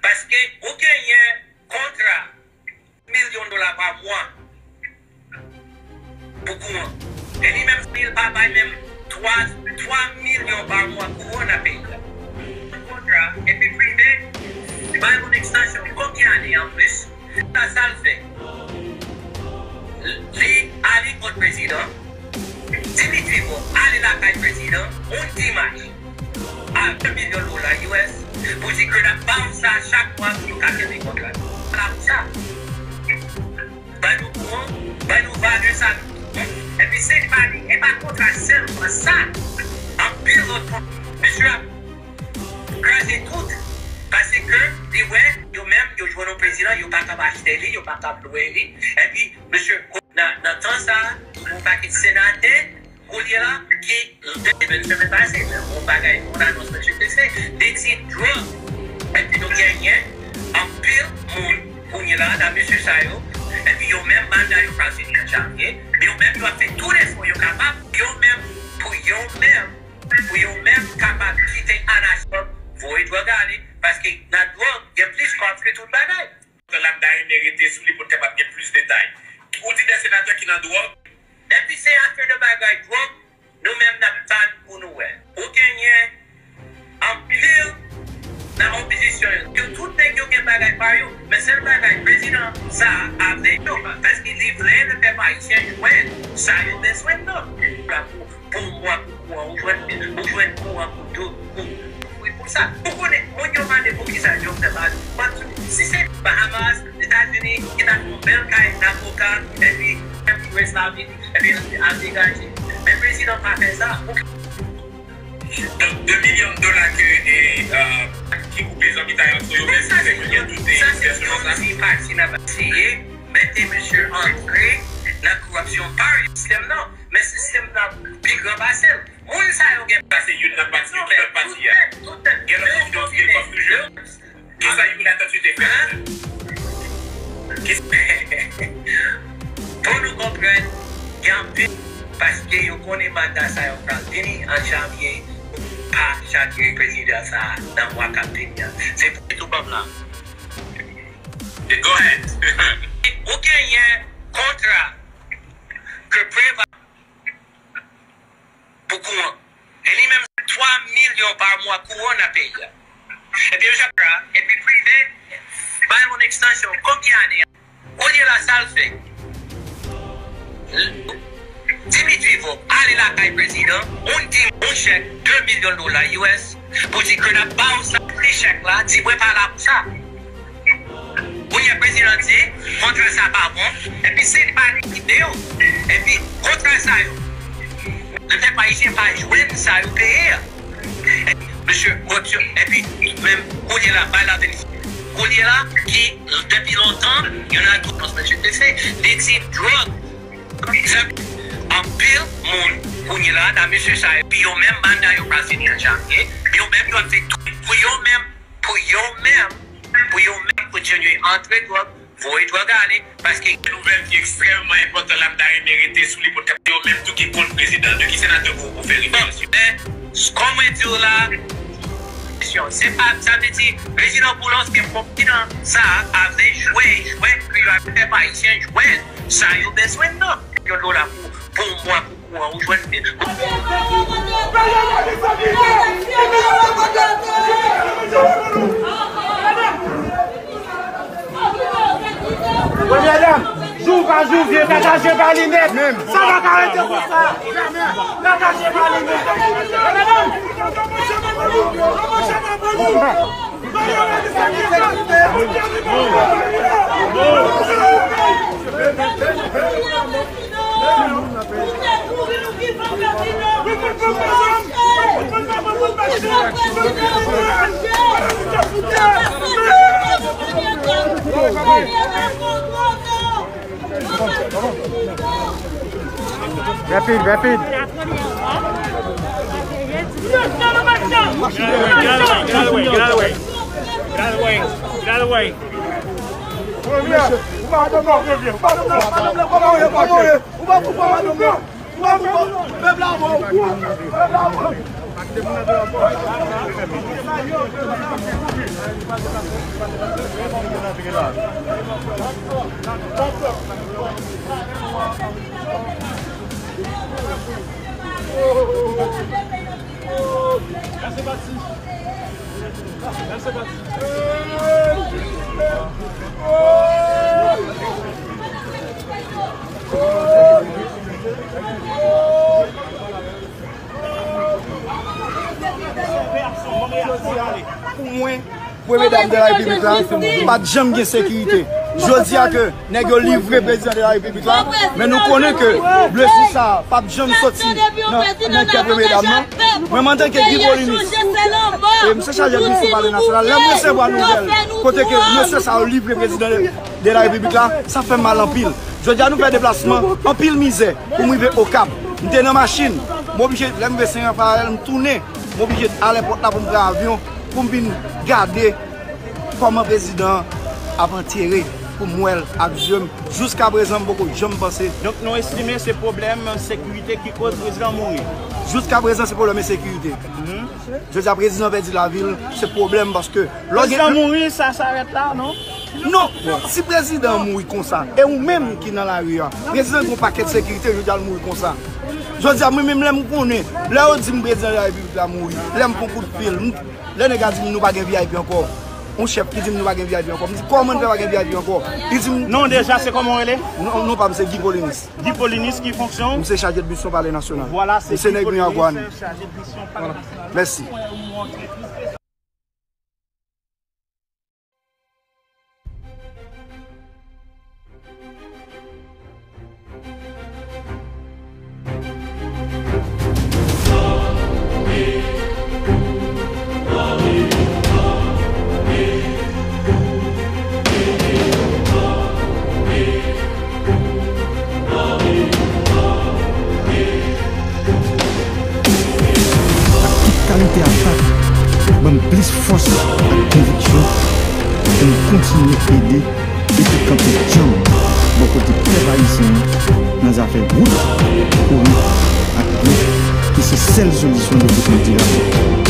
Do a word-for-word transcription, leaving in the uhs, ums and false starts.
Paske ou genyen kontra milyon dola pa mwa pou kouran. E li menm, li pa bay menm twa, twa milyon pa mwa kouran nan peyi a. Kontra, epi prive, bay yon ekstansyon konbyen ane an plis? Sa, sa l fè? Li ale kot prezidan, Dimitri Vorbe ale lakay prezidan yon dimanch a de milyon dola U S pou di ke l ap ba w sa chak mwa pou yo ka kenbe kontra. Ala pou sa. Ban nou kouran, ban nou valè sa. Epi se pa li, e pa kontra sèlman sa. Anpil lòt kontra. Mesye ap kraze tout. Paske li wè, yo menm, yo jwenn yon prezidan, yo pa kab achte li, yo pa kab lwe li. Epi, mesye, nan, nan tan sa, yon pakèt senatè, kounye la, ki, semèn pase, yon bagay, yon anons, mesye, te fè, te di dwòg. Epi nou genyen anpil moun, kounye la, nan mesye sa yo. Epi yo menm, manda yo pral fini an janvye. Men yo menm, yo ap fè tout efò yo kapab. Yo menm, pou yo menm, pou yo menm kapab kite anachòm voye dwòg ale, paske nan dwòg, gen plis kòb ke tout bagay. Tan l ap da renmen rete sou li pou l kapab gen plis detay. Ou di de senatè ki nan dwòg? Depi se afè de bagay dwòg, nou menm n ap tann pou nou wè. Ou genyen anpil nan opozisyon yo. Yo tout nèg yo gen bagay pa yo, men sèl bagay prezidan sa a vle yo, paske li vle le pèp ayisyen jwenn sa yo bezwen nan. Pou, pou mwa, pou kouran, ou jwenn, ou jwenn kouran pou dou, pou, pou fri, pou sa. Ou konnen, moun yo mande poukisa Jovenel pa, pa, si se Bahamas, Etazini, ki ta fè yon bèl kay nan koka, epi, epi rès la vini, epi al degaje. Men prezidan pa fè sa. Donk, de milyon dola ke, e, e, ki koupe zanmitay ant yo, men se, se kounye a tout, e, sa se yon ti pati nan pati, mete mesye antre nan koripsyon pa sistèm nan. Men sistèm nan pi gran pase l. Moun sa yo gen. Sa se youn nan pati yo, ki lòt pati a? Gen lòt pati yo, ki lòt pati yo. Kisa Youri Latortue te fè? Kisa pou nou konprann, gen anpil, paske yo konnen manda sa yo pral fini an janvye, pa chakri prezidan sa a nan mwa k ap vini an. Se pou tou pèp la. Go ahead. Ou genyen kontra ke Preval pou kouran. E li menm, twa milyon pa mwa kouran nan peyi a. Epi yo chak la, epi prive, bay yon ekstansyon, konbyen ane? Kounye la, sa l fè? Dimitri Vorbe ale lakay prezidan, yon di, yon chèk de milyon dola U S, pou di ke n ap ba w sa, li chèk la, di mwen pa la pou sa. Kounye a prezidan di, kontra sa pa bon, epi se li pa li ki de yo. Epi kontra sa yo, le pèp ayisyen pa jwenn sa yo peye a. Mesye, koripsyon, epi menm kounye la, bay la vini. Kounye la, ki depi lontan, yo nan kidnapman, mesye, te fè, te di dwòg. Anpil moun, kounye la, nan mesye sa yo, epi yo menm, manda yo pral fini an janvye, yo menm, yo ap fè tout pou yo menm, pou yo menm, pou yo menm kontinye antre dwòg, voye dwòg ale, paske gen nouvèl ki ekstrèmman enpòtan la, m ta renmen rete sou li pou n ka, yo menm tou ki kont prezidan, de ki senatè ou, ou fè referans yo? Men, kòm mwen di w la, se pa, sa vle di, prezidan Boulos gen pwòp prezidan, sa a vle jwe, jwe, pou yo pèp ayisyen jwenn sa yo bezwen nan. Yon dola pou, pou mwa, pou kouran, ou jwenn. Premyè dam, jou pa jou vye, kaka je pa linèt. Sa pa ka rete konsa. Kaka je pa linèt. Rapid, rapid. Get out of the way, get out of the way, get out of the way, get out of the way. Premye, ou pa konprann, premye, ou pa konprann, ou pa konprann, kòman w ye, kòman w ye? Ou pa konprann, madanm nan. Ou pa konprann, pèp la mò. Pèp la mò. Pou mwen, premye dam de la repiblik la, pa t janm gen sekirite. Jodi a ke nèg yo livre prezidan de la repiblik la, men nou konnen ke blesi sa a p ap janm soti nan, nan kè premye dam nan. Mwen, antanke Guy Polynice, e m se chaje misyon palè nasyonal, lè m resevwa nouvèl kote ke mesye sa yo livre prezidan de la repiblik la, sa fè m mal anpil. Jodi a nou fè deplasman, anpil mizè pou m rive Okap. M te nan machin, m oblije, lè m rive Sen Rafaèl, m tounen, m oblije al èpòt la pou m pran avyon, pou m vin gade kòman prezidan an ap antere, pou m wè l ak zye m. Jiska prezan, m poko janm panse. Donk, nou estime se pwoblèm sekirite ki koz prezidan mouri? Jiska prezan, se pwoblèm ensekirite. Jodi a, prezidan pèdi lavi l, se pwoblèm paske lè w gen... Prezidan mouri, sa sa rèt la, non? Non, si prezidan mouri konsa, e ou menm ki nan lari a, prezidan gen yon pakèt sekirite, jodi a l mouri konsa. Jodi a, mwen menm lè m konnen, lè yo di m prezidan de la repiblik la mouri, lè m pran kout pil, m, lè nèg la di m nou pa gen V I P ankò, yon chèf ki di m nou pa gen V I P ankò, m di kòman n fè pa gen V I P ankò? Li di m... Non, deja, se kòman w rele? Non, non pa m se Guy Polynice. Guy Polynice, ki fonksyon? M se chaje de misyon palè nasyonal. Vwala, se Guy Polynice, chaje de misyon palè nasyonal. Mèsi. Ak tout kalite atak, ban m plis fòs ak konviksyon pou m kontinye ede epi kanpe djanm bò kote pèp ayisyen an nan zafè wout, kouran ak dlo, ki se sèl solisyon devlopman dirab.